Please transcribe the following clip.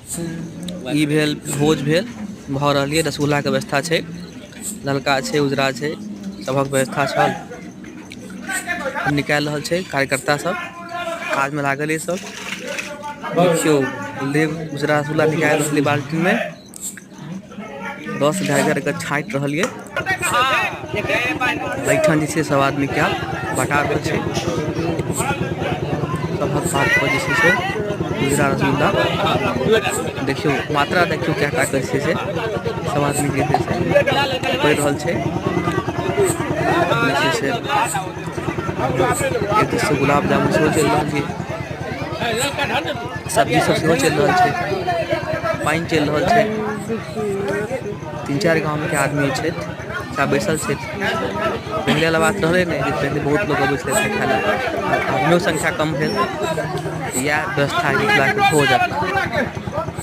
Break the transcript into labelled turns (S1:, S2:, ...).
S1: ई भेल भोज भेल भऽ रहल यऽ रसगुल्लाके व्यवस्था छै ललका छै उजरा छै सभक व्यवस्था छल निकालि रहल छै कार्यकर्ता सब काजमे लागल यऽ सब देखियौ लेब उजरा रसगुल्ला निकालि रहल यऽ बाल्टीमे रस गारि गारि कऽ छाँटि रहल यऽ एहिठाम जे छै सब आदमीके आब बटा रहल छै सभक हाथ पर जे छै से उजरा रसगुल्ला। देखियौ मात्रा, देखियौ कए टा के छै से सब आदमीके जे छै से पड़ि रहल छै। जे छै से एक दिस से गुलाब जामुन सेहो चलि रहल छै, सब्जी सब सेहो चलि रहल छै, पानि चलि रहल छै। तीन चारि गामके आदमी छथि, सब बैसल छथि। पहिले वाला बात रहलै नहि जे पहिले बहुत लोक अबै छलै खाय लए, आब आदमियोके संख्या कम भेल। इएह व्यवस्था है मिथिलाके भोजक।